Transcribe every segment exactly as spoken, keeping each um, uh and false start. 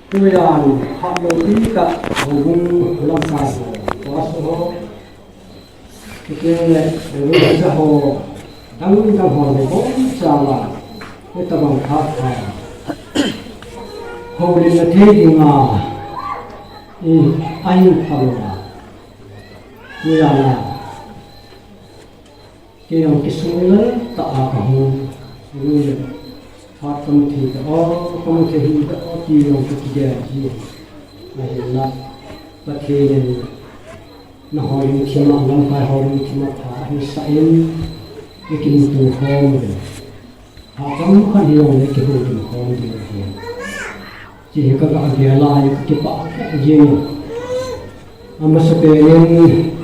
Tujan phat loupi tah houbung lamkai ho, pastor ho, chule houbung acha ho, dang dang ho le boncha la, hitabang phat a houlimna thei dinga i, ahin phal uva. Tujan a Kei jong kisung lel tah a kahung. Phat kamu thei tah o, kamu thei hih tah o, ti jong kakigel ji. Ahinla, Pathen in na houlim thima, lamkai houlim thima pha ahin sah in, ikimuto khom uvin. Phat kamu khat hi jong le kihoulim khom ding ahi. Hiche hi kaga gel a, kakipah jing. Amasapen in,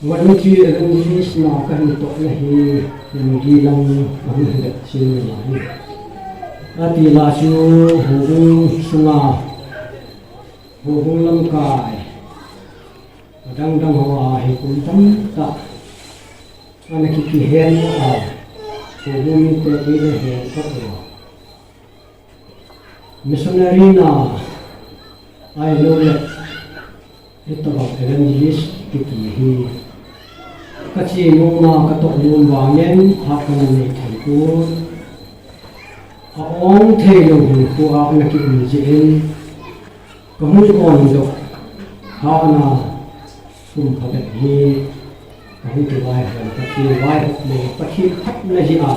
Voluntary evangelist na kahin tohna hi, Hindi lang ahung hivet chin nalai. Ati la chu houbung sunga, houbung lamkai, adang dang hoa hi kum tamtah ana kikihen a, houbung mite hi ana hen kha uva. Missionary na, ahilou le, hitabang evangelist kiti hi, kache nom a, katoh nom vangin phat kana nei thei pon. A-ong theilou hinkho a ana kium jeh in, kahung ong doh, ha ana Kum phabep hi, kahung kivaihom, Pathen vaihom le, Pathen phatna hi a.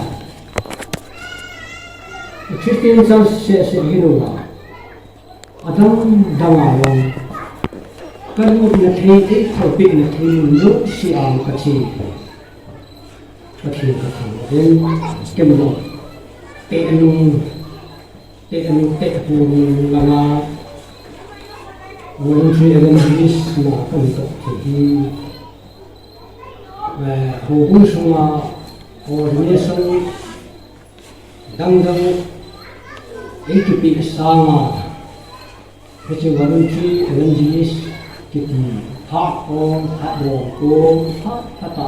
Christian Church seh seh hi lou a, adang dang a jong, kalutna thei, eiphalpehna thei mun jouse a kache. Pathen kathangvah in, kei jong, teh nung, teh nung, teh nung langa, voluntary evangelist na kahin toh thei hi. Eh, houbung sunga ordination dang dang eikipeh sanga, hiche voluntary evangelist kiti phat ong, phat bom, phat phat a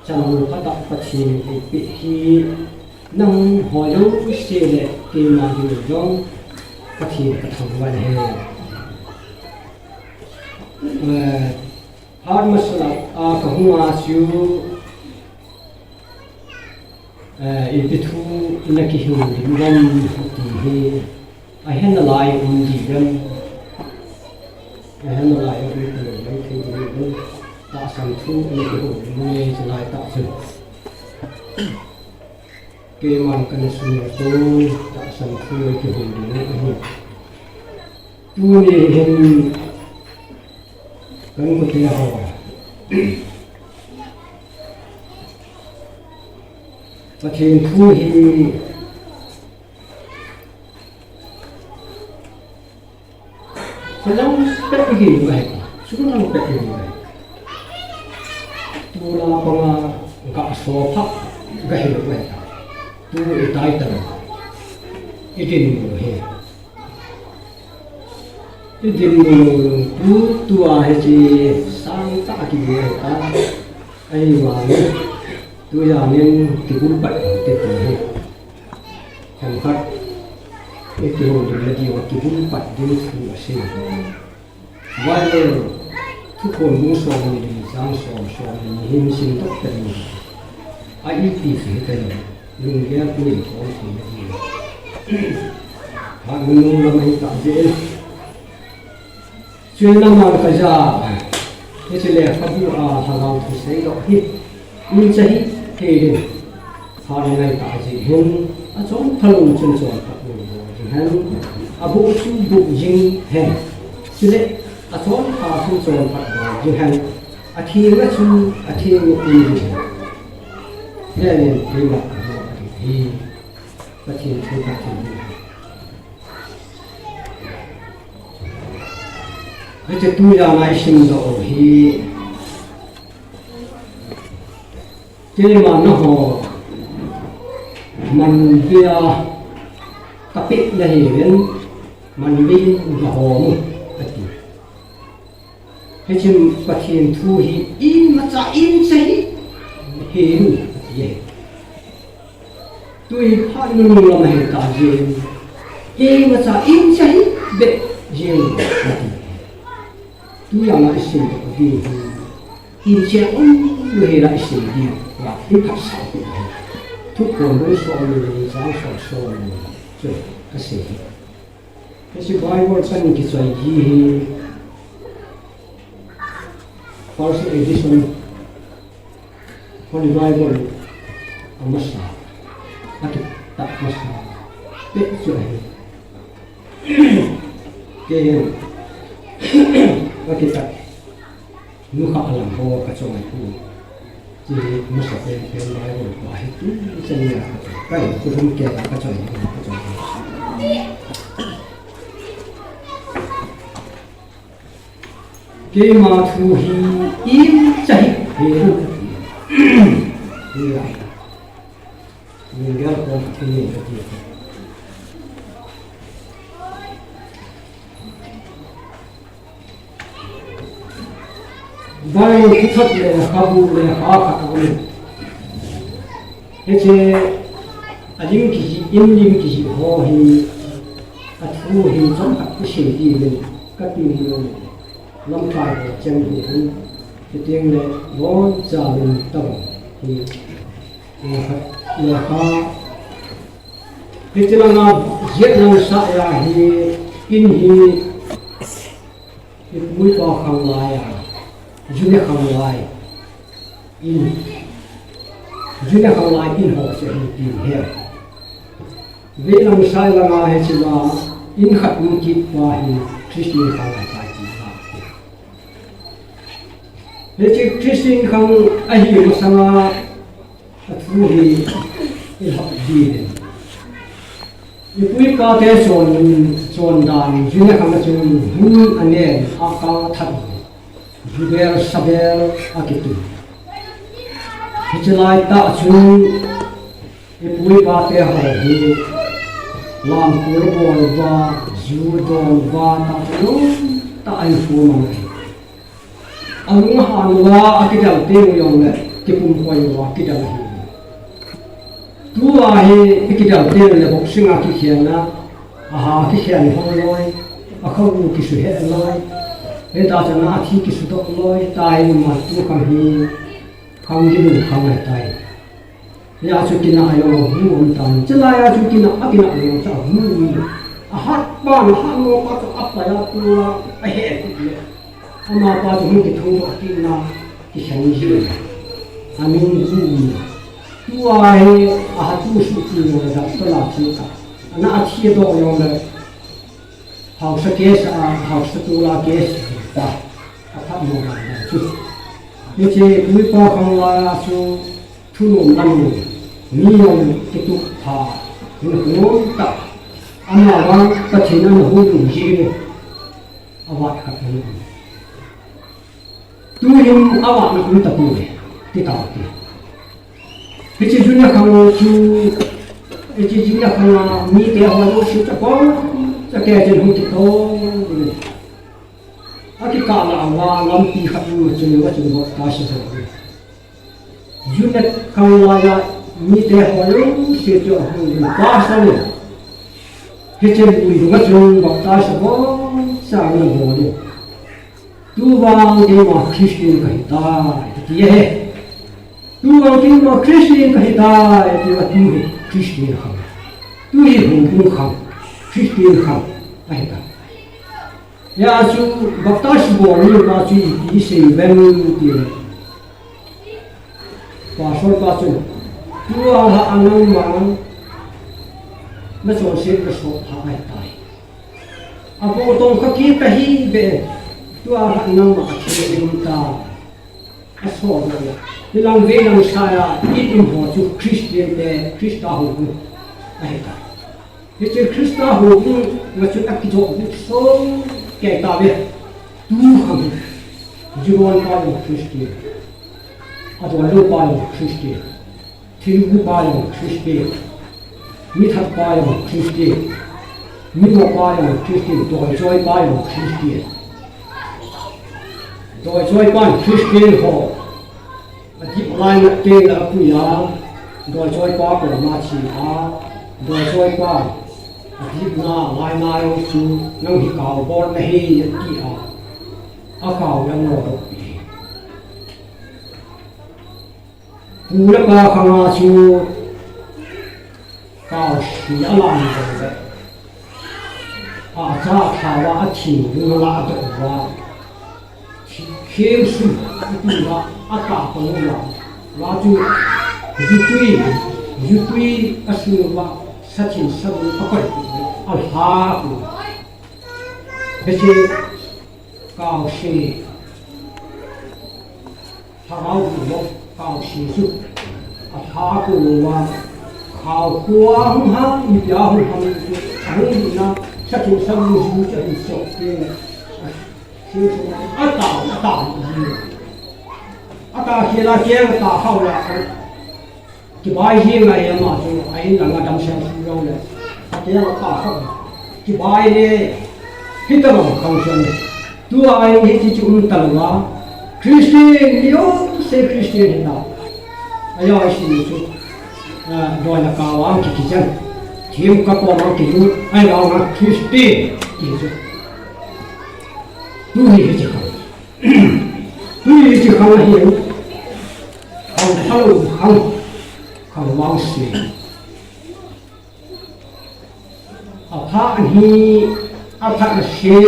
Chanu khat a Pathen eipeh hi nangho jouse le keima ding jong Pathen kathangvah e. Eh, phat masa a kahung a chu, eh, ipi thu ina kihil ding ham ti hi. Ahe nalai um ji dem. Ahe nalai um ji dem, thei ji dem. Tahsan thu um ji dem, chulai tah chun. Keiman kana sumil pon, tahsan thu kihil ding ahi. Tuni hin kan kote ho. Pathen thu hi Khulang pet i gei uva, khulang pet i gei uva. Tula panga ga so pha ga hi uva. Tu i tai tan. I dinmun hi. I dinmun tu tua hi chi sang ta ki gei ta. Ahivangin, tujan in kibulpat te ti hi. Themkhat, i kihoulimna diuva kibulpat ding thu asei. Bible, Thuphon bung somni le li chang som, somni le ni hin simdoh tading. A ipi ti hitam, lunggel pui khom theina diuva. Phat nunung lam ahi tah jeh in. Chuin amanu kaja, hiche lekhabu a Lhagao thu seidoh hi, min chahi thei ding. Phat ngai tah jeh hin, achonpha lou chun chonpha lou bol jing hen, aboh chu boh jing hen. Chule, achonpha chu chonpha bol jing hen. Atheng a chu, atheng a um jing hen. Hiche nin, keima, hi, Pathen thu Pathen thu. Hiche tujan a i simdoh u hi, keima nangho manbeiya kapeh nahiuvin, manbeiyin gahom u, ati. Hichun Pathen thu hi imacha imacha hi, hi, hi. Tui phat nunung lam ahi tah jeh in, Keimacha imcha hi beh jeng ati. Tunia isei doh ding hi, imcha um lou hela isei ding, iphatsah ding hi. Thuphon bung som le li, chang som, som le li chu kasei hi. Hiche Bible kahin kichoi ji hi, first edition, Holy Bible amasa, akitah masa pet chu ahi. Kei hin akitah nukha alam ho kachoi pu. Hiche masa penpen Bible pa hi tuchan a kachoi, kai, tuchan kei a kachoi, kachoi. Keima thu hi imcha hi hel in ati. Hia. Minggel ko kati ati. Bai kithot le khabu le kha khat aum. Hiche alim kijih, in lim kijih ho hi, athu hi chomkhat isei ding in kati nom e. Lamkai ho cheng hi hin, chuteng le boncha lim tabang hi, lekha, lekha, hiche langa jet lang sa a hi, in hi, ipu ipa khang lai a, ju ne khang lai. In, ju ne khang lai in ho chu ahi tin he. Veilang sai langa hiche a in khat um kit pa hi Christian khang lai tai ti ahi. Hiche Christian khang ahi masanga athu hi ilhah ding in. Ipu ipa te chon, chondan, ju ne khang a chun hun anen, akang athat. Jubel Sabel akiti. Hiche lai tah chun ipu ipa te ho hi lamkol bol uva, ju don uva, tah chun tah a ahin khom a. Alung ahan uva akidel teng u jongle kipumkhoi uva kidel ahi. Tua hi ikidel teng le boxing a kikhelna, aha kikhel hon loi, akhoh u kisuhel loi, hita chana athi kisudoh loi, tua hi ama tu khang hi, khang gilou khang ahitai. Hia chu kinah a jong ahu um tan. Chulai a chu kinah, akinah jong chu ahu um. Ahat pa, ahat mo pa chu apai a tua ahe le. Ama pa chu hung kithou doh kit na, kikhen ji. Amin ju. Tua hi, aha tu su ti lo da, to la chi ta. Ana athi doh jong le. Haosa case a, haosa tol a case ta. Aphat mo da chu. Hiche, ipu ipa khang lai a chu, thunom lam, mi jong kitup pha, hung hung ta. Ama vang Pathen ana hung jing le. Avat khat ahi. Tuhin avat na um tapouve, ti taute. Hiche ju ne khang chu, hiche ju ne khang a mite ho jouse chu apang, chate chun hung kito. Akikah lah uva lampi khat um a chun, achun baptize ho. Ju ne khang lai a mite ho jouse chu ahung in, pastor in. Hiche lui dunga chun baptize aboncha ana bol in. Tuvang keima Christian kahitai, ati ahi. Tuvang keima Christian kahitai, tia tu hi Christian khang. Tu hi houbung khang, Christian khang ahitai. Hia chu baptize bol ni pa chu ipi sei uvem tile. Pastor pa chun, tua lhah a nangma nachonset nasot lhah ahitai. Apo tong kha kit kahi beh, tua lhah nangma athi um ta. Asot na. Hilang veilang sai a, in um ho chu Christian te, Christa houbung ahitai. Hiche Christa houbung a chun akijoh buk sohkei tauve. Tu khang hi. Judon pa jong Christian. Adonlou pa jong Christian. Thilgu pa jong Christian. Mithat pa jong Christian. Migo pa jong Christian. Doichoi pa jong Christian. Doichoi pa Christian ho. Adip lai na te la pu ya, doichoi pa ko ma chi a, doichoi pa. Adipna lainai chu nang hi kau bol nahi ati a. Akau jong lo doh pi. Pu le pa khanga chu kau si alan jong le. Acha khawa athi nung la doh uva. Kheng sum ati uva ata pang uva. Wa chu jutui, jutui asu uva sathin sabun akoi uva. Alha uva. Bese kau si. Thagau uva kau si su. Atha ko uva. Kau kua hung ha, ipia hung ha, hung na, sathin sabun ju cha hin sok te. Ata, ata, ata khela keng ata hao la. Kibai hi ngai ama chu, a in langa damsel su jong le. Ate ata hao. Kibai le. Hita lo kang chu. Tua in hichi chu um ta lo a. Christian, ni o se Christian hi na. Ayo, ai si chu. A, doi na ka wa ki ki jan. Thim ka ko ma ki lu. Ai la ma Christian. Ki chu. Tu hi hichi khang. Tu hi hichi khang hi. Khang thalo khang. Khang wang si. Apha hi, apha na se,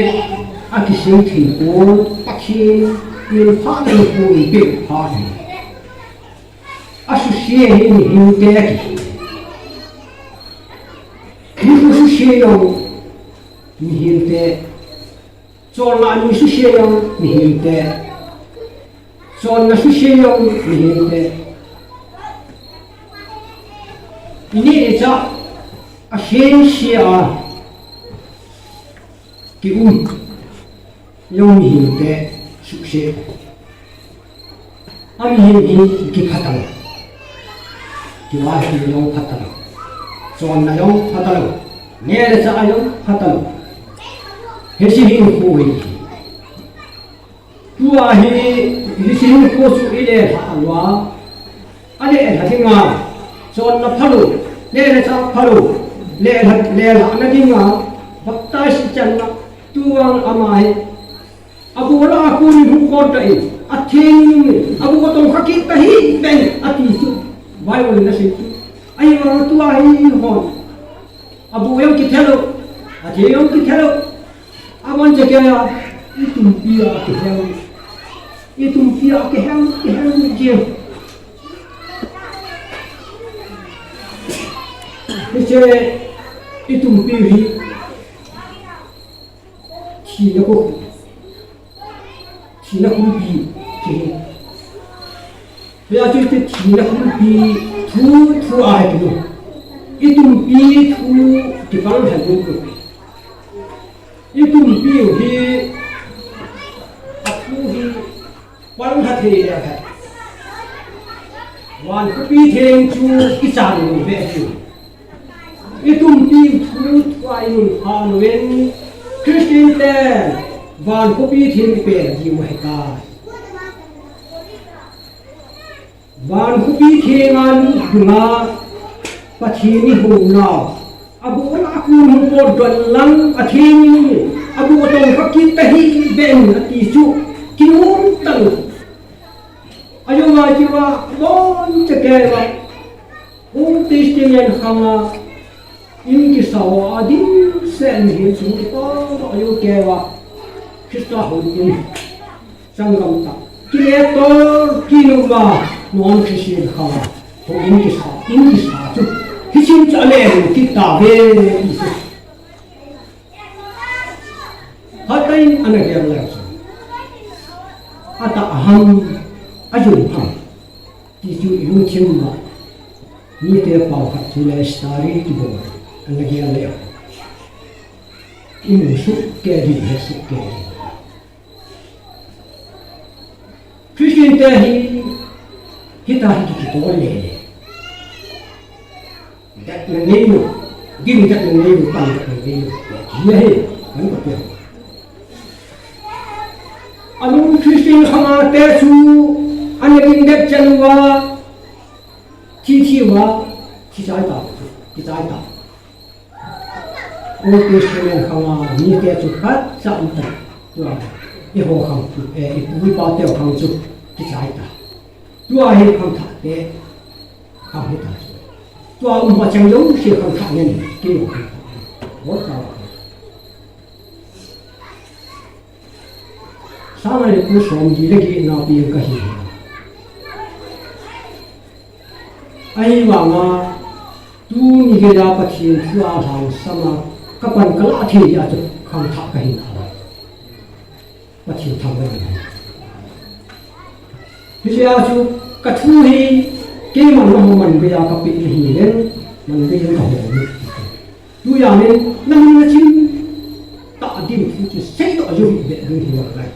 akising thei pon, Pathen in pha na pon pe pha hi. Asusia hi mihem te aki. Ni khu susia jong mihem te. Chonna ni susia jong mihem te. Chonna susia jong mihem te. Ini le cha a susia a ki um jong mihem te susia. A mihem hi kiphatang. Kiwa hi jong phatang. Chonna jong phatang. Ne le cha jong phatang. Hichi hi khu hi. Tua hi, hichi hi khu chu i le lha lou a. A le lha dinga. Chonna phalou. Le le cha phalou. Le lha, le lha na dinga. Baptize channa. Tua ama hi. Abu la a kun hu kon ta in, a theng in, abu tong kha kit ta hi ben, ati chu. Bible in asei chu. Ahivang tua hi hon. Abu jong kithelo, a theng jong kithelo. Aman che kya, itumpi a kihem, itumpi a kihem, kihem je. Hiche, itumpi hi. Thina khu, thina khumpi, ti. Hia chu ti thina khumpi, thu, thu a hai tu. Itumpi thu, ti pang hai tu. Itumpi hi, a thu hi, Pang khat hi le khat. Van khopi theng chu i chan lou ve chu. Itumpi thu thu a i nun pha lou in Christian te van khopi theng i pe diu ahi tai. Van khopi theng a lut ding a Pathen i hou nau. Abu la kun hung pot don lang a theng in, abu tong kha kit ta hi ben ati chu, kinom ta lou. Ayo ma kiwa, bon che kewa. Old Testament khanga, in kisa ho a din se ni hin chu, ayo kewa. Christa hou in. Sanggam ta. Kile tol, kinuma, non Christian kha. Ho in kisa, in kisa chu. Hichun chu ale, kita ve, isa. Hatain ana gel le chu. Ata aham, ajun ham. Ti chu i lungthim ma. Mite pao khat chu le study kibol. Ana gel le. I mu suk ke di, he suk ke di. Christian te hi, hita hi kikitol le le. Datna nei lou, ding datna nei lou, pan datna nei lou. Hi hi, kan ko pe. Anung Christian khanga te chu, ana ding det chan uva, thi thi uva, thi chai ta, thi chai ta. Old Testament khanga mite chu khat cha um ta. Tua, eiho khang chu, eh, ipu ipa teu khang chu kichai ta. Tua hi khangthah te khang hi ta chu. Tua um ma chang jouse khangthah ngen, kei jong khangthah ngen. Bol ta. Sanga le pu som li le get na pi ka hi. Ahivanga, tuni geija Pathen thu a lhangsama, ka pan ka lah thei jeh a chu khangthah ka hi nalai. Pathen thangvah in. Hijeh a chu ka thu hi keiman nahou man geiya ka peh nahi leng, man geiya ka hou u. Tujan in, na mun na chin tah ding thu chu seidoh jou hih beh ding hi nalai.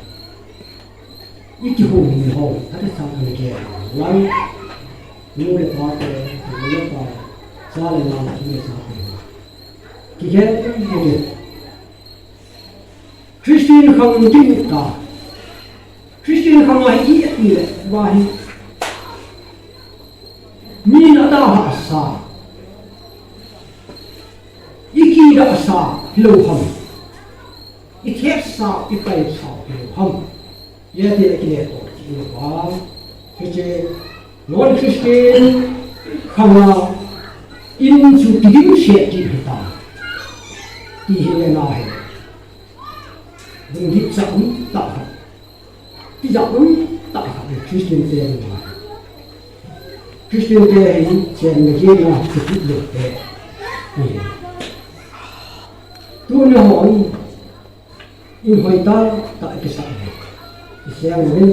I kihou ni ho, a ta sang a ni ke. Wan, nu le pa te, nu le pa, cha le nao, tu le cha te. Kigel, kigel. Christian khang ki ta. Christian khang ahi i ati le, va hi. Mi na ta ha sa. I kida sa, hilou ham. I thep sa, i pai sa, hilou ham. Ye te ki le to, ki le va. Hiche, non Christian, khanga, in chu kiding se ki hita. Ti hi le na hi. Ding hi cha um ta ha. Tijat um tah khat hi Christian te hi. Christian te hi chenna gei na kiti lou te. Tuni hon, in hoi tah tah kisah hi. Iseng uvin.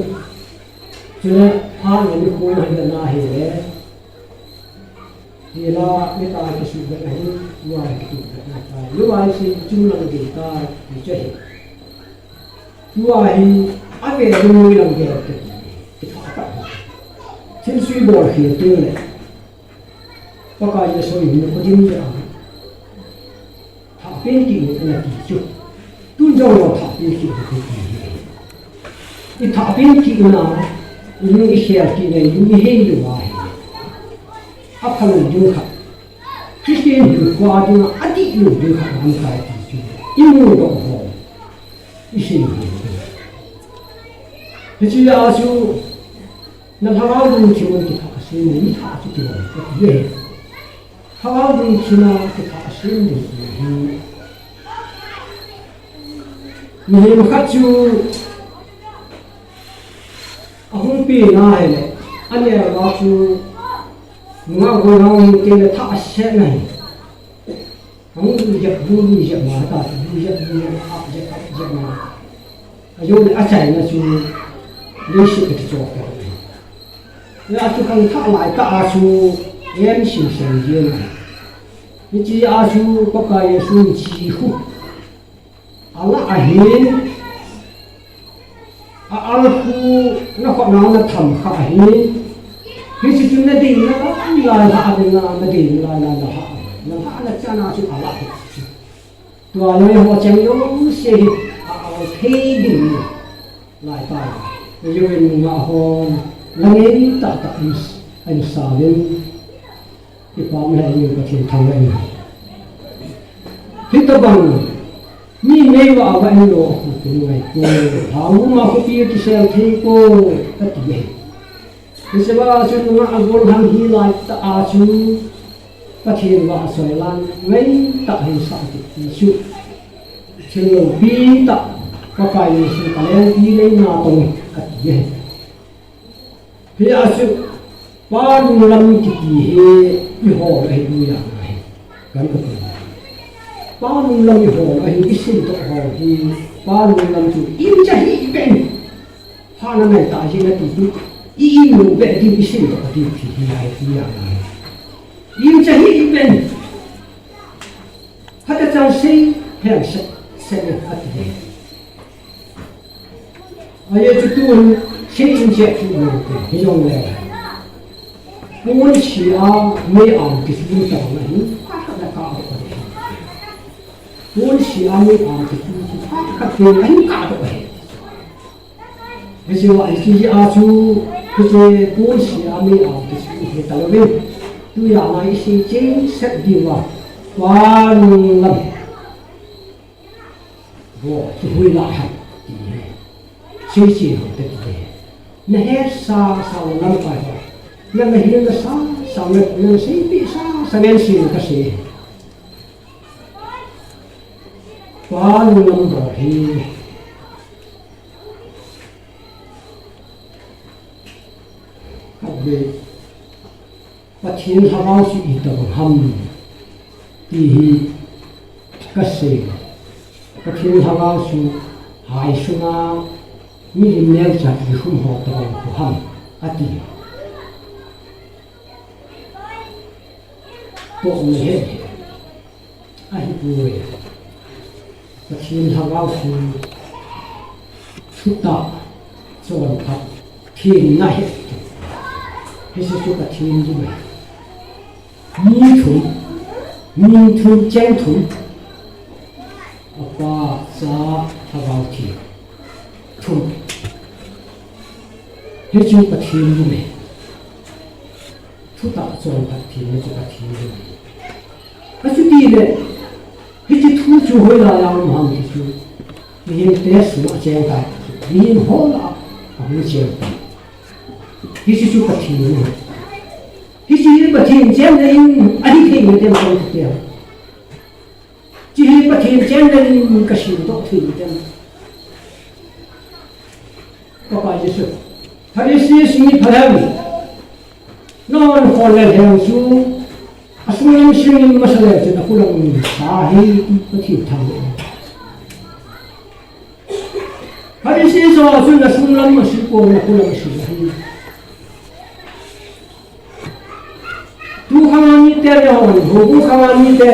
Chule, phat le nikho na hi le na hi le. Tila, mi ta kisuh vet ahi, lua hi kituh vet na ta. Lua hi si, chung lang gei ta, ti che hi. Tua hi, a ve ding ni lang ve te, ti tha ta. Thin sui bol hi tu le. Pakai Jesu in ko din le a. Tha pen ki ni ana ti chu. Tun jong lo tha pen ki ni ti. I tha pen ki na, i ni i share ki nei, i hei lu wa hi. A pha lu ding kha. Christian hinkho a dinga adih lou ding khat ahi tai ti chu i mudoh ho, i sei ho. Hiche a chu na lhagao lungthim in kithah a sem le, nithah chu kilom kati e. Lhagao lungthim a kithah a sem le hi mihem khat chu ahung pi na hile, aneo a chu nungah golhang hung teng le thah a set na hi. Ahung lui jep, hung lui jep ma ta, lui jep, lui jep, ap jep, ap jep ma. Ajou le achaina chu leiset a kichop ta hi. Hia chu khangthah lai tah a chu en sim sem jeng a. Hiche a chu Pakai Jesu in chi khu. Alah ahin, a-al khu na khut nau na tham kha ahin. Hiche chu na ding na lai lai ha ding na, na ding lai lai na ha. Na ha na chan a chu alah hi. Tua lai ho chang jouse hi a-al thei ding ni. Lai tai. Yo in ma ho, la ngei tah tah in, in sa ding. Kipah le in Pathen thangvah in. Hitobang, mi ngei uva avah in lo, a khu kin ngai ko. Lhang muna khopi kisel thei ko, ati e. Hiche a chu nungah golhang hi lai tah a chu, Pathen vahchoi lang, ngai tah hin sa ti chu. Thil loupi tah, Pakai Jesu ka lengpi nei na tong, ati e. Hia chu, pa lunglam kiti hi, i hol ahi, i ya ahi. Kan ka ti. Pa lunglam i hol ahi, i sim toh hol hi, pa lunglam chu, i cha hi i pen. Pha na nai ta ji na ti tu, i i mu be ti i sim toh ti ti hi ahi, i ya ahi. I cha hi i pen. Hata chan sei, hel se, se ne, ati e. Ahi chu tun, sei in che chu lo te, hi jong le. Pon sia, mei am kisu ta na hi, ka ka na ka ko de. Pon sia, mei am kisu, ka ka te na hi ka ko de. Hiche a, hiche a chu, hiche pon sia, mei am kisu hi ta lo ve. Tu ya ma i sei cheng set diu va. Pa lunglam. Kihui lah ham ti hi. Seiche ho te ti hi. Na hesa sa na lamkai ho. Na, na hilna sasa, na, na seipi sasa ngen sin kasei. Pa lunglam bol hi. Khatvei. Pathen lhagao chu itobang ham ti hi kasei. Pathen lhagao chu hai sunga milim neocha kikhum ho tobang khu ham ati. Toh nahet. Ahipoi. Pathen lhagao chu thutah chonphat thenna ahi. Hiche chu Pathen lhagao ahi. Mi thum, mi thum, cheng thum. Apa, Cha, Lhagao Theng. Thum. Hichu Pathen lhagao ahi. Thutah chonphat thenna chu Pathen lhagao ahi. Achutile, hiche thu chu hoilai a um ham ti chu, mihem te sunga cheng tai, mihem ho lah a hung cheng tai. Hiche chu Pathen lhagao ahi. Hiche hi Pathen chenna in ahi thei ngai tem kong te. Hiche hi Pathen chenna in kasim doh thei ngai tem. Pakai Jesu. Pharisee sung mipha lhem. Nahon khol le lhem chu. Asunglam sim masa le chun akhulam sa hi Pathen thangvah. Pharisee ho chun asunglam asim pon akhulam asim ahi. Tu khang a mite le hon, houbung khang a mite.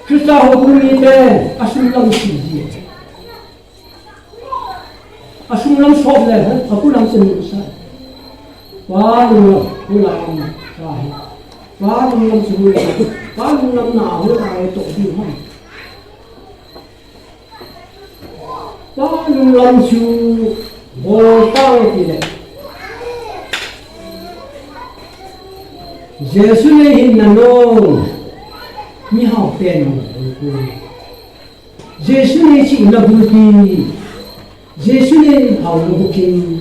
Christa houbung mite, asunglam sim ji. Asunglam sop le, akhulam sim sa. Pa lunglam, hoilai a um tai. Pa lunglam chu hoilai. Pa lunglam na hoilai toh ding ham. Pa lunglam chu bol tang tile. Jesu nei hinna nom. Mihao pen nom. Jesu nei chihna bulpi. Jesu nei haona bukim.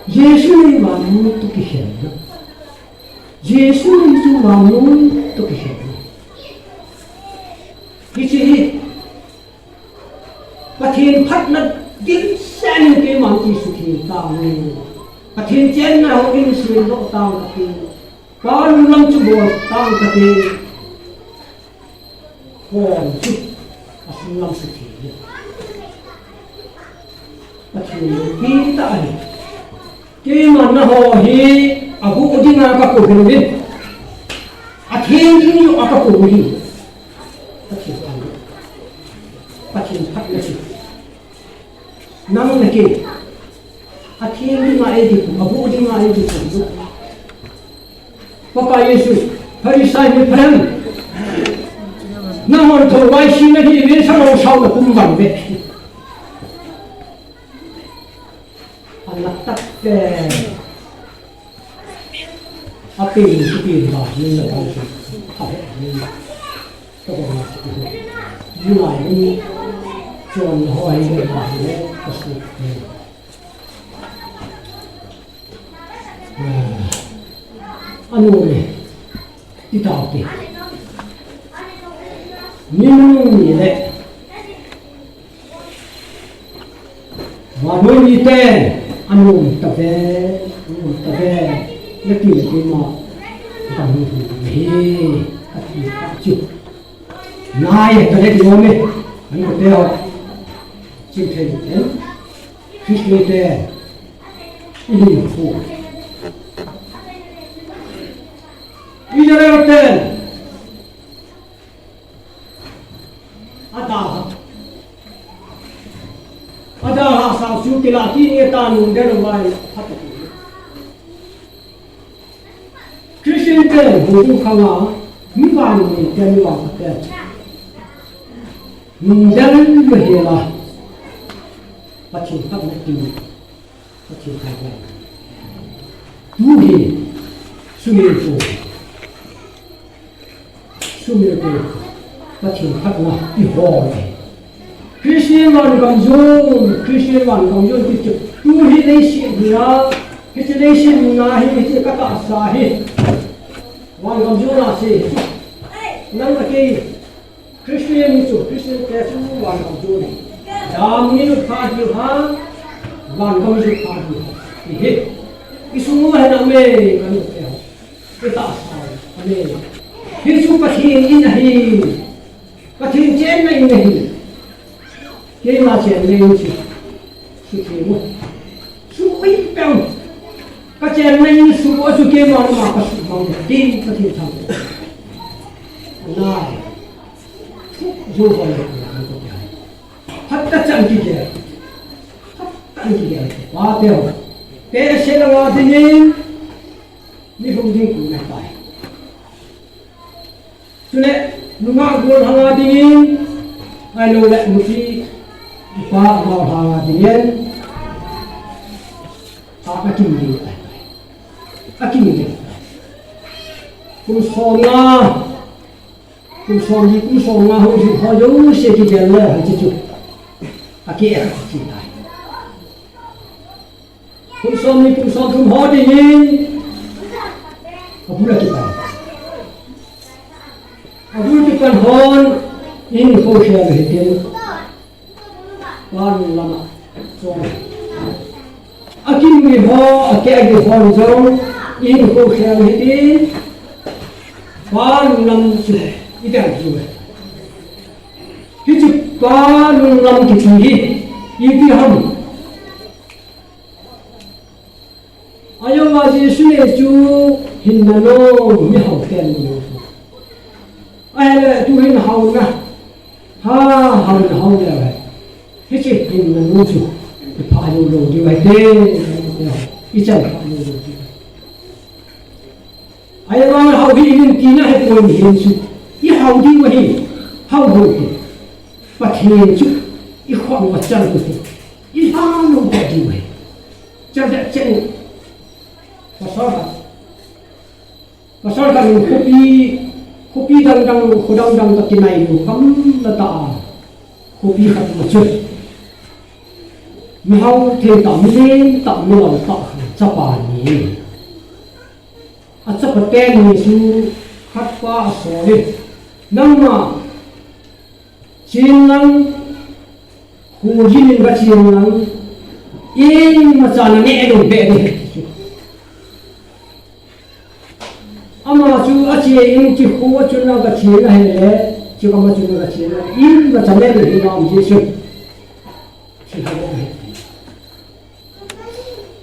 Jesu nei vannoi toh kikhenna. Jesu nei chu vannoi toh kikhenna. Hiche hi Pathen phatna dimset in keiman kisutheng tange. Pathen chenna ho in semdoh tang kate. Pa lunglam chu bol tang kate. Khon chu asunglam sutheng. Pathen loupi tah ahi. Keiman nangho hi aguh dinga kakou ahi. Atheng ding joh a kakou ahi. Pathen phatna. Pathen phatna chu. Nang le kei. Atheng dinga eikikou, aguh dinga eikikou. Pakai Jesu, Pharisee mipha lhem. Nahon thou vaisina hi le salou sao na kum vang ve. Alah tah te. Ape ni chu pi ba ni na ba chu. Ape ni. Ka ba ma chu. Ni lai ni. Chon ho ai ni ba ni. Ka su. Anu le. Ti tau te. Ni nu ni le. Vannoi mite, anom tave, anom tave, nati le keima, kamu hi, ati, ati. Nai, tale ki nome, anu te ho. Chim thei te, Christian te, ihin hu. Israel te, Adalhah. Adalhah sao chu kila kit nge ta nungdel vai phat. Christian te bu khanga mi vannoi te mi vang te. Nungdel ve hela. Pathen phatna ti. Pathen thangvah. Tu hi sumil ko. Sumil ko. Pathen phatna ihol e. Christian vangam jon, Christian vangam jon ti chu. Tu hi leiset hi a, hiche leiset hi a hi, hiche katahsa hi. Vangam jon a se hi chu. Nang le kei, Christian hi chu, Christian te chu vangam jon hi. Dam ni nu pha diu ha, vangam jon pha diu ha. Hi hi. I sung u hi na me, ka nu te ho. Katahsa, amen. Hi chu Pathen in ahi. Pathen chenna in ahi. Keima chenna in chu. Chu ti mo. Chu ui peng. Ka chenna in chu a chu keima ma ka chu mang. Ti Pathen thang. Nai. Chu jo ho le ko ko ya. Phat ta chan ki ke. Phat ta ki ke. Wa te ho. Te se la wa ding in. Ni hung ding ku na tai. Chule, nungah gol hanga dingin, ahilou le nupi, nupa gol hanga dingin, a, akim ding. Akim ding. Kum som nga, kum som li, kum som nga ho, ho jouse kigel le, hiche chu. Aki e, chi tai. Kum som ni, kum som thum ho dingin. Abul akipan. Abul kipan hon, in ko khel hitin. Pan lama. So. Akim ni ho, ake ake hon jong, in ko khel hitin. Pan lam chu, ita chu. Hichu pan lam kiti hi, iti ham. Ajong a Jesu le chu hinna lou, mihao ten lou. Ahile tu hin haona. Ha, haona hao le. Hiche hinna lou chu. Ipha lou lou diu ahi te. Ichan pha lou lou diu. Ahivang hao hi in tina hi poi hin chu. Ihao diu ahi. Hao ho te. Pathen chu. Ikhom ma chan ko te. Ihao lou te diu ahi. Chate chen. Pasal khat. Pasal khat in khopi, khopi dang dang, kho dang dang toh kinai lou, kam na ta a. Khopi khat ma chu. Mihao thei ta, milen ta, milou ta, chapa ni. Achapa teni chu khat pa asol e. Nangma Chen lang, khu jin in va chen lang, imacha na neh lou beh ding. Ama chu ache in chu khu a chun aga chen ahile, chu kama chun aga chen a, imacha neh lou hi ngam Jesu. Chu ha bou he.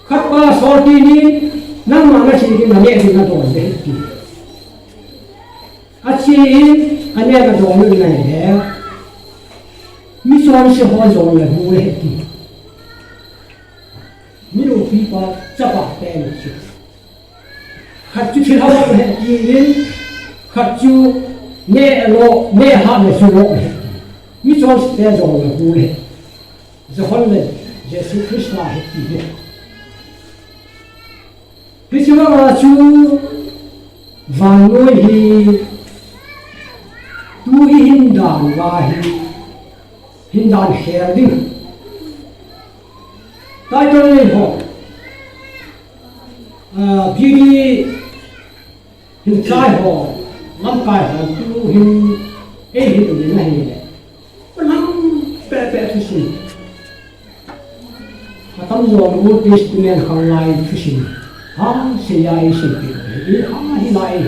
Khat pa asol teni, nangma nache ding, naneh ding nadon ding ahi ti. Ache in, aneh nadon in ahile. Michonse ho jong le hu le ti. Miloupi pa chapa teni chu. Khat chu thil hao le ti in, khat chu neh lou, neh hah le chu lou le ti. Michonse te jong le hu le. Johan le Jesu Christa ahi ti hi. Hiche vanga chu vannoi hi tu ihin dan uva hi, hin dan khel ding. Title nei ho. Ah, B D Hin chai ho, lamkai ho, tu hin, ei hin u ding ahi le. Lam pe pe thusim. Atam jo Old Testament khanglai thusim. Ha, seija ei sim pi. Ei ha hi lai.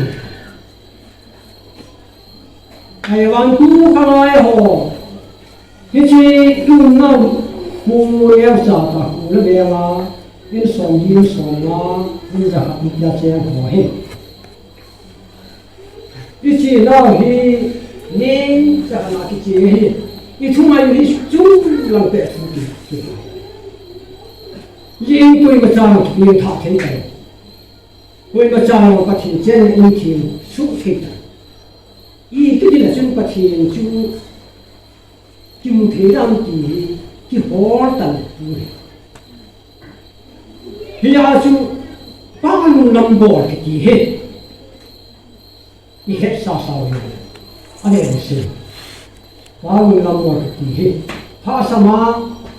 Ahivang tu khanglai ho. Hiche tu nau khu leu cha ta khu le vela. In som li, in som nga, in ja khat ni tia cheng ho hi. Ichenau hi, neng cha na kiche hi. Ithu ngai hi chu lang pe thu ki, ki. Yin koima cha na ki thei kai. Koima cha na Pathen chenna in thim suh thei kai. Iti le chun Pathen chu kimu thei dan ti hi, kihol tan tu hi. Hia chu, pa lunglam bol kiti hi. Ihet sa sa u hi. Ane se. Pa lunglam bol kiti hi. Pha sama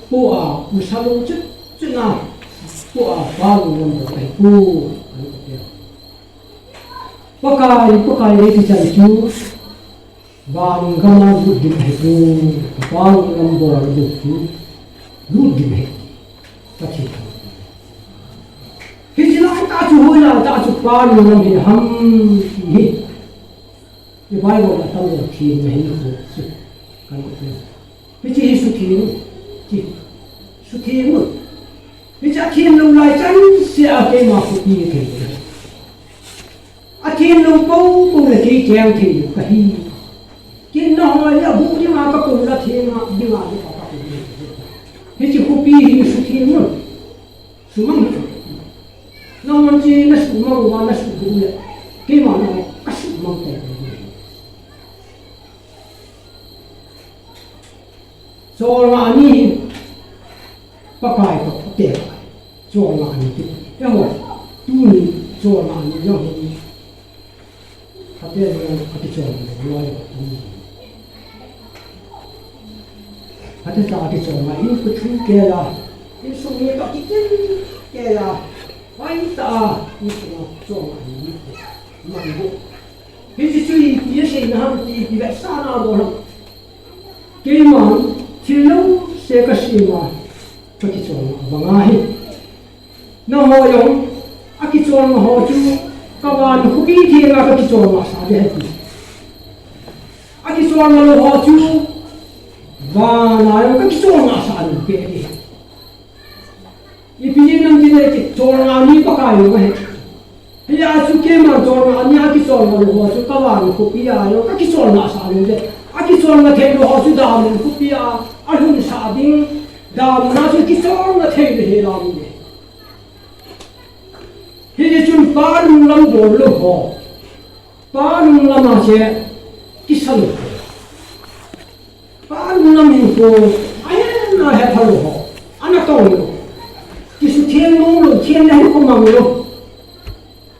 pu a, u sa lung chut chut na pu a, pa lung lam bol ahi pu. Pakai, Pakai, ei ti chan chu, van gam a lut ding ahi pu, pa lung lam bol ding chu, lut ding ahi. Ka ti. Hichi lai ta chu, hoi lai ta chu, pa lung lam hi ham ti hi. I Bible a tam le thim na hin ko chu kan ko te. Hichi hi suthim, chi suthim. Hichi a thim lou lai chan se a keima khopi thei. A thim lou pou pou le kei cheng thei ka hi. Kin na hoi a bu ding a ka pou la thim a ding a ka ka pou. Hichi khopi hi suthim. Sumang hi. Nangman chi na sumang uva na sudu le. Keima na ka sumang te. Cholngah ni hi Pakai toh te. Cholngah ni ti. Emo. Tuni cholngah ni jong hi. Hate jong akichol loi. Hate cha akichol ma in kuthu kela. In sung ni ka kichen kela. Pai ta in sung chol ma ni. Ma ni. Hichi chu ipi asei na ham ti ipi vetsahna bol ham. Keiman thil lou se ka sei ma ka kichol ma bang ahi. Nangho jong, akicholna ho chu, ka van khopi theng a ka kicholna sa ding ahi. Akicholna lou ho chu, van a jong ka kicholna sa ding ahi. Ipi jeh ham itile kicholna ni Pakai lou ahi. Hia chu keima cholna ni a kicholna lou ho chu, ka van khopi a jong ka kicholna sa ding ahi. Akicholna thei lou ho chu, damun khopi a, alhun sa ding, damun a chu kicholna thei lou hi lam ni. Hijeh chun pa lunglam bol lou ho. Pa lunglam a che kisa lou ho. Pa lunglam hinkho ahin ahe pha lou ho. Ana tong lou. Kisutheng mong lou, theng na hinkho mang lou.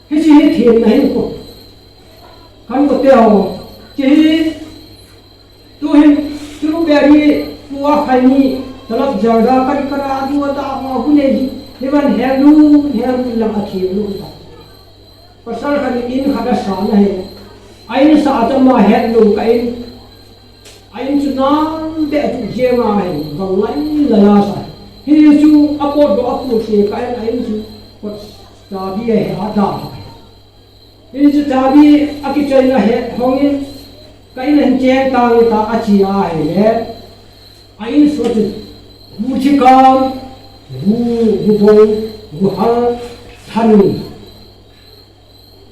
Hiche hi theng na hinkho. Kan ko te ho. Che hi Tuhin, Strawberry, pu a khai ni, talap jalda, kari kara, du a ta, ma hu nei hi, hi van hel lu, hel lu lang a thil lu ta. Pasal khat in khat a sa na hi. A in sa ta ma hel lu ka in. A in chu nam be tu je ma hi, vang lai la la sa. Hi chu a pot do a pu se ka in a in chu pot ta bi a he a da. Hichu chabi akichoina he hongin, ka in a hin cheng tang ta a chi a hile, a in so chu, gu chi kam, gu, gu bong, gu hal, than.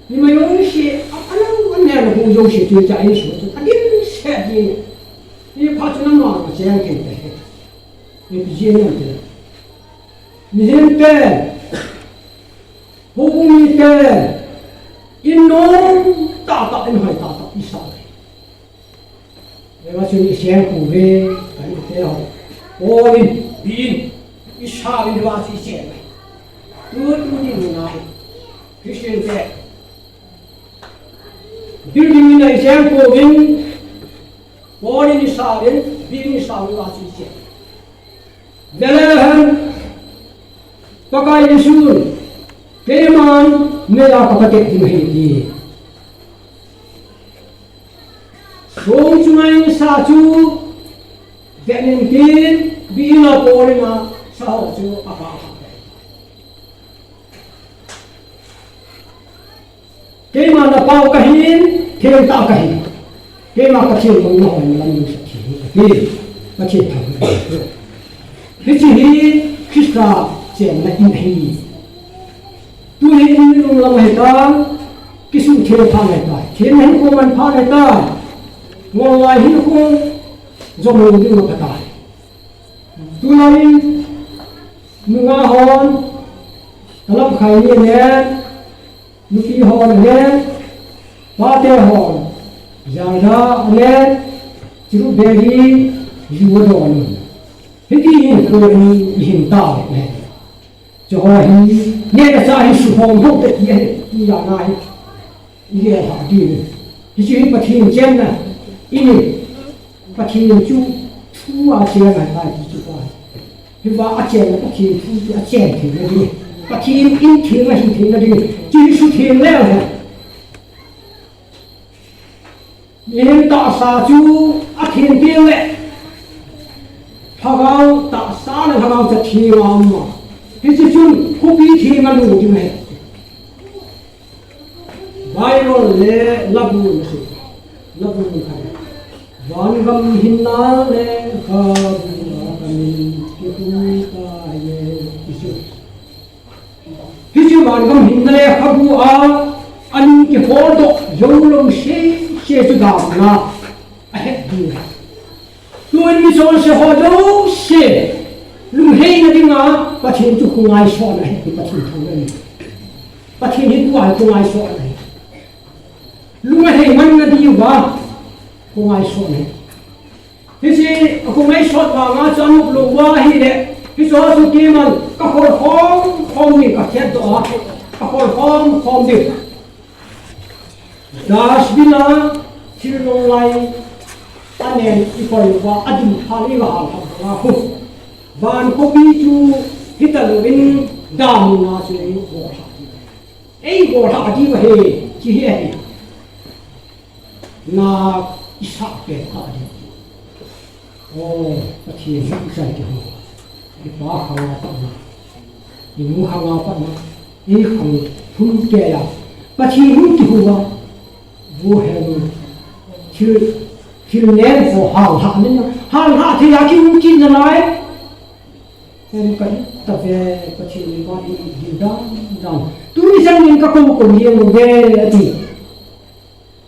Ni ma yong si, a, a lang wan ne na gu yong si tu cha in so chu, a din se din. Ni pha chu na ma ma cheng ken te. Ni pi ji na te. Ni hin te. Houbung mite, in nom tahtah, in hoi tahtah, i sa uve. Hiva chun i seng pouve, ka ti te ho. Paul in, Bill in, i sa uve hiva chu i seng uve. Tu, tu ding ngai. Christian te. Building in i seng pouvin, Paul in i sa uve, Bill in i sa uve hiva chu i seng uve. Vele hen, Pakai Jesu, keiman meiya kapatep ding ahi ti. Song chunga in sa chu, vet in tin, Bill in a Paul in a sa ho chu a pha pha. Keima na pau kahin, theng tah kahin. Keima Pathen lungna hoi na lam ding sah thei hi kati. Pathen thangvah in. Hiche hi Christa chenna in ahi. Tu hi in lunglam ahi tai. Kisuhtheng phat ahi tai. Theng ahi ko man phat ahi tai. Ngol lai hi ko jom lou ding ahi tai. Tulai in nungah hon, talap khai ni anen, nupi hon anen, pate hon, jada anen, chiru beri, ju adon. Hiti hin ko in ihin tauve. Chu ho hi, neh le chah hi suhom hom te ti ahi, ti jana hi. I gel ha ding. Hiche hi Pathen chenna. I ni. Pathen chu Thu a cheng ahitai ti chu tai. Hiva a cheng le Pathen thu chu a cheng theina ding. Pathen in theng ahi theina ding. Chu hi sutheng leu hen. Mihem tahsa chu a theng teng le Lhagao tahsa le Lhagao cha theng a um a. Hiche chun khopi theng a lung ding ahi. Bible le Labu na sei. Labu na khan. Vangam hinna le khabu a kamin kihung tai e, ti chu. Hiche vangam hinna le khabu a, amin kihol doh jou lou sese chu damna ahet ding. Tuin mi chonse ho jouse lungheina dinga Pathen chu khongaisotna ahi, Pathen thangvah in. Pathen hi tua khongaisotna ahi. Lung ahei manna diuva khongaisotna ahi. Hiche khongaisot vanga chu anop lou uva ahile, hiche ho chu keiman ka khol khom khom ding, ka khet doh a, ka khol khom khom ding. Dustbin a thil nunglai anen i koi uva, adin thal i va hal thak uva khu. Van khopi chu hita louvin damun a chu ei bol thak diu. Ei bol thak diu ahi, chu hi ahi. Na i sah pen thak diu. O, Pathen hi ichai kihou. I pa khang a pat na. I nu khang a pat na. I khang phun kei a. Pathen hi kihou a. Vo he nu. Thil, thil nen ho hal ha ni na. Hal ha thil a kihou kit nalai. Em ka ta ve Pathen ni ma i ding dan dan. Tuni chan in ka kou kou jeng uve ati.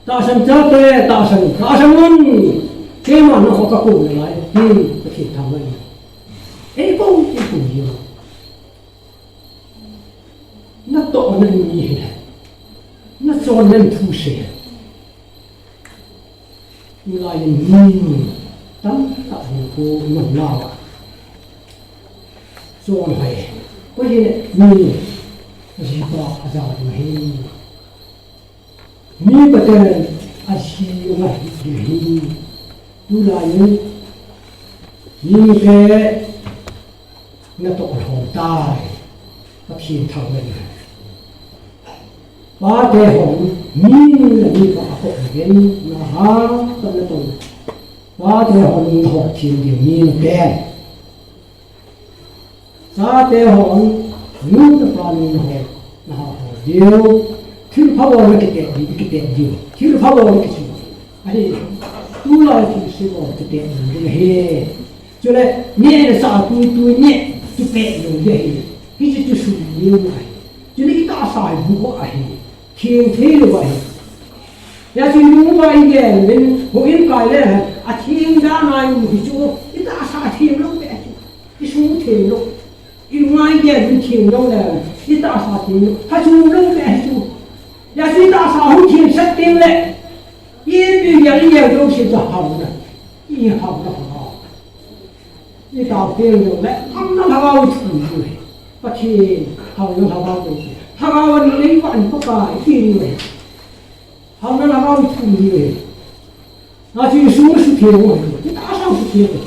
Tahsan chate, tahsan, tahsan un. Keima na kho ka kou nalai, tin, Pathen thangvah in. Ei kou, ei kou jeng. Na toh na ni hi. Na chon na thu se. Tulai in mi tamtah in kou man nau a. Chon hoi. Koi hi mi. Jipa aja tu hi. Mi paten aji uma hi hi. Tulai in mite natoh lhom tai. Pathen thangvah in. Pate hon mi le mi pa a kop uvin naha pa natoh. Pate hon nahothem diu mi naten. Chate hon, nu le pa nu na ho, na ha ho diu. Thilpha bol na kipeh diu, kipeh diu. Thilpha bol na kisu. Ahi, tulai thilse bol kipeh diu ahi. Chule, neh le chah tui tui neh kipeh diu ahi. Hiche chu sum diu ahi. Chule i tahsa hi bu ahi. Theng thei lou ahi. Hijeh chun nungah i gel uvin, houin kai le, atheng dan a i um hi chu, i tahsa theng lou beh chu, i sum theng lou, i nungah i gel uvin theng lou le, i tahsa theng lou, pha chu lou beh hi chu. Hijeh chun i tahsa hung theng sat teng le, ipi gel i gel jouse chu hauna, i hauna hauna. I tao teng jongle, hauna lhagao i thum diu ahi. Pathen, hauna lhagao i thum. Lhagao a nei vah in Pakai i ti diu ahi. Hauna lhagao i thum diu ahi. Hijeh chun i sum sutheng u ahi. I tahsa sutheng u.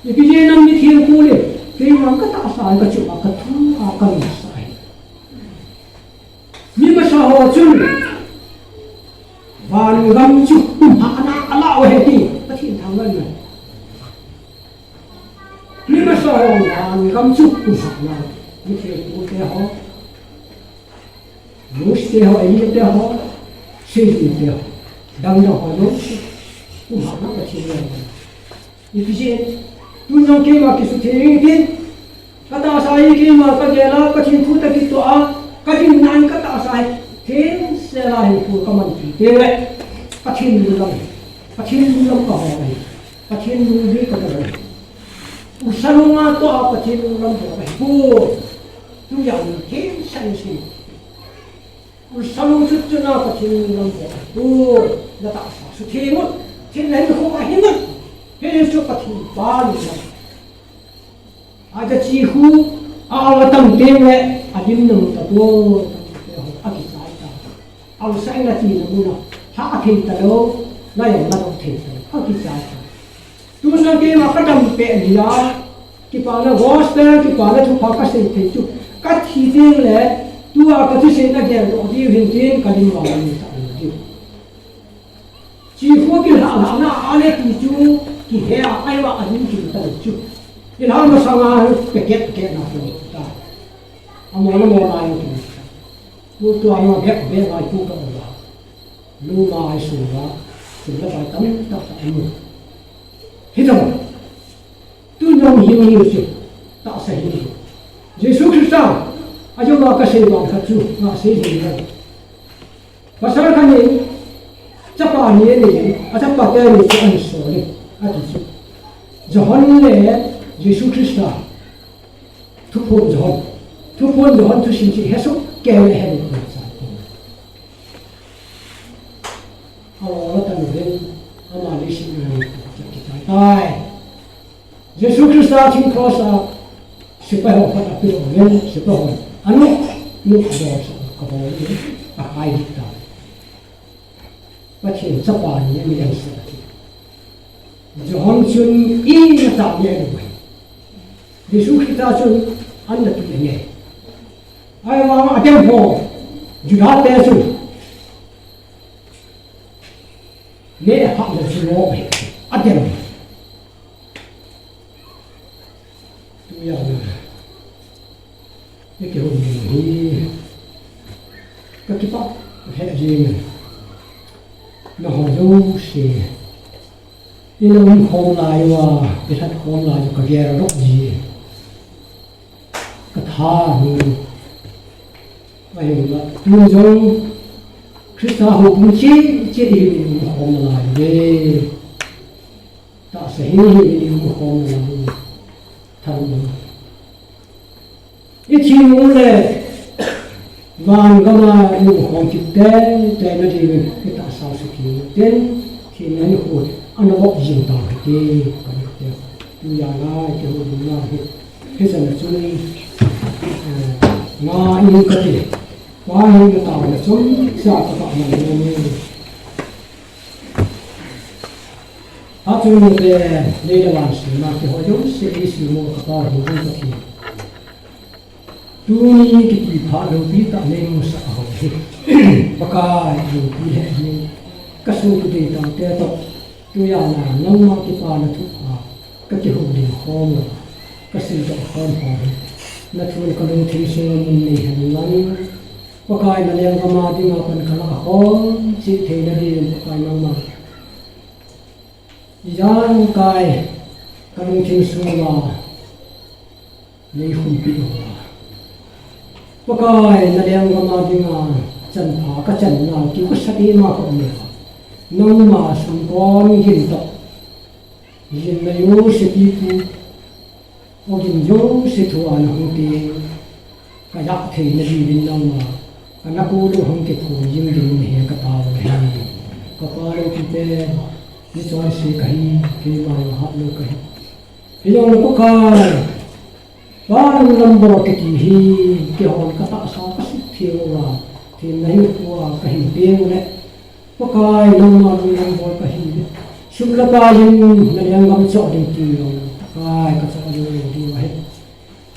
Ipi jeh a mi theng kule. Keiman ka tahsa ka chu a ka thu a ka nasa ahi. Mi masa ho chun, van gam chu kum hahna a la u ahi ti, Pathen thangvah in. Mi masa ho van gam chu kum hahna, mi thengpu te ho, Mose te ho, Elijah te ho, Seijin te ho, dang dang ho, kum hahna Pathen thangvah in. Ipi jeh, tun jong keima kisutheng intin, ka tahsa hi keima ka gel a, Pathen thu toh kitoh a, ka dinna in ka tahsa hi, theng sel a hinkho ka manpi teng le, Pathen lunglam, Pathen lunglam ka hol ahi, Pathen lungdei ka bol ahi. Usa lung a toh a Pathen lunglam bol ahi, pu, tu jong theng sel in. Usa lung chut chun a Pathen lunglam bol ahi. Tu, na tahsa sutheng un, thil na hinkho a hing un. Hiche chu Pathen pa lunglam. Aja chi khu, a, a tam teng le, alim na mu ta tu, a kichai ta. Alusa in a ti na mu na, ha a thei ta lou, na jong na dong thei ta lou, a kichai ta. Tuna keima kadam peh nia, kipana gospel, kipana thupha kasei thei chu, kathi teng le, tua kathusei na geldoh diu hin tin kalim vang ani ta na diu. Chi khu kilha lhana a le ti chu, kihe a, ai va a ding kin ta chu. Kilha masanga packet, packet na chu ta. Amo na mo na yo kin ta. Tua tua na bek, bek ai pu ka ba. Lu ma ai su ba. Su la ba tam ta ta mu. Hi ta ba. Tu nong hi ni chu. Ta sa hi ni. Jesu Christa. A jo ma kasei ba ka chu. Nga sei hi ni. Pasal khat in, chapa ni anei, a chapate ni chu ahin sol e, ati chu. Johan le Jesu Christa, Thuphon Johan, Thuphon Johan thusim chu hesoh kei le hen ko sa. Alo la tan den, ama le si na, kitai tai. Jesu Christa thing cross a, sepai ho khat a pil uvin, sepai hon anu, nu a bol sa, ka bol ni, a hai dik ta. Pathen chapa ni a mi dang sa. Johan chun i na ta ni a ni. Jesu Christa chun an na tu ni. Ai wa a dem ho, Juda te chun. Ne ha na chu lo, a dem. Tuya na. Eke hung hi. Ka kipah, he jing. Na ho jouse. Ina um khom lai uva, i lhat khom lai uva, ka gel rop ji. Ka tha hi. Ahi la, tun jong, Christa ho pun chi, chi i um khom lai uve. Tahsa hi hi i um khom na hi than u. I thi u le van gam a i um khom kit teitei na diuvin i tahsa u sukhi u ten, thina hi khu ana vop jing ta hite, ka ti te. Tuya na i kihou ding na hi. Hijeh a chun, eh, nga i ka ti. Pa hi na ta na chun sa ka pa na ni. Achung te, lei le van sema keiho jouse eisem u ka Pa hung hung Pathen. Tuni kiti phat loupi tah neimusah ho hi. Pakai, loupi lheh jing. Ka sopi deitah te toh. Tuya na, nangma kipana thu a, ka kihoulim khom u, ka seidoh khom ho hi. Na thu ka lungthim sunga mun nei hen lang. Pakai, na lenggam a dinga pan ka lah khom cheh theina dingin Pakai nangma. Ijang kai ka lungthim sunga nei khumpi uva. Pakai na lenggam a dinga chanpha ka chan nau kiu ka sat ima ka um uva. Nangma sumkon gin toh. Gin na jouse pipu. Ogin jouse thua na hung ti, ka jah theina diuvin nangma, ka nakou lou hung kithum jing dingin hi ka tao u ahi. Ka Pa lou kiti, ni chonse kahi, keima jong hat lou kahi. Hijongle Pakai, Pa nang lam bol kiti hi, keihon ka tahsa ka suk theng uva, themna hinkhoa ka hin peng u le, Pakai, nangma lunglam bol kahi. Sum le pai in na lenggam choh ding ti jong, Pakai, ka choh ding ti ahi.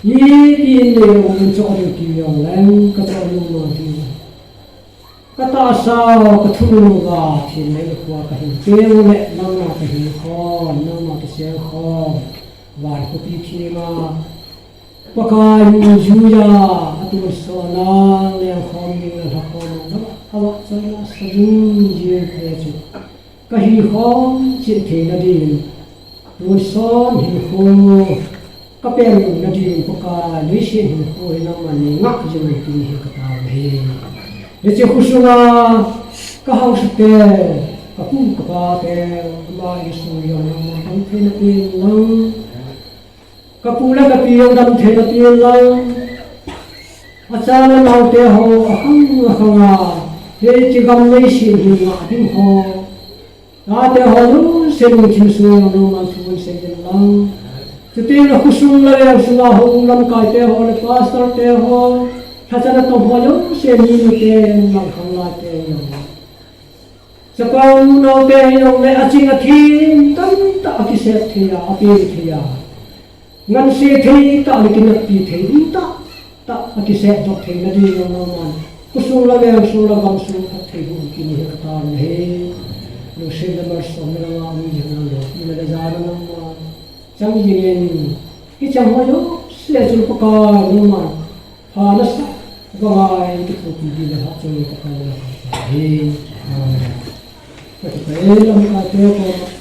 Ipi in le jong choh ding ti jong leng, ka choh ding ti jong. Ka tahsa, ka thunun uva, themna hinkhoa ka hin peng u le, nangma ka hin khom, nangma ka sel khom, van khopi thema, Pakai min juiya, atonsot na, lengkhom ding le lhakhom ding, avahchoina sa jing jing te chu. Ka hikhom cheh theina dingin, tonsot hinkho, ka peng louna dingin Pakai, leiset hinkho hi nangman nei ngah jing un ti hi ka tao u ahi. Hiche khosunga, ka haosa te, ka pu ka pa te, ama insung jong nangman dam theina ding lang. Ka pu le ka pi jong dam theina ding lang. Achana naote ho, akhang akhang a, hiche gam leiset hi ngah ding ho. Tate ho jouse lungthim sunga nangman thu sei in lang. Chuteng le khosung le veng sunga hung lamkai te ho le pastor te ho, lhachana tong ho jouse minu te, langkhang lai te jong. Chapang nau te jong le aching athem tamtah a kis sep thei a, ape thei a. Nganse thei tah le kineppi thei tah tah a kisep doh theina ding jong nangman khosung le vengsung le gamsung phattheiboh kit in kataona ahi. Lungset le malsomna langa um jing nalai, nina le jana nangman chang jing in, hicheng ho jouse chun Pakai nangman pha nasah banga kithopi ding le hahchang in Pakai nang ahi. Amen. Ka kipah e, lamkai te koma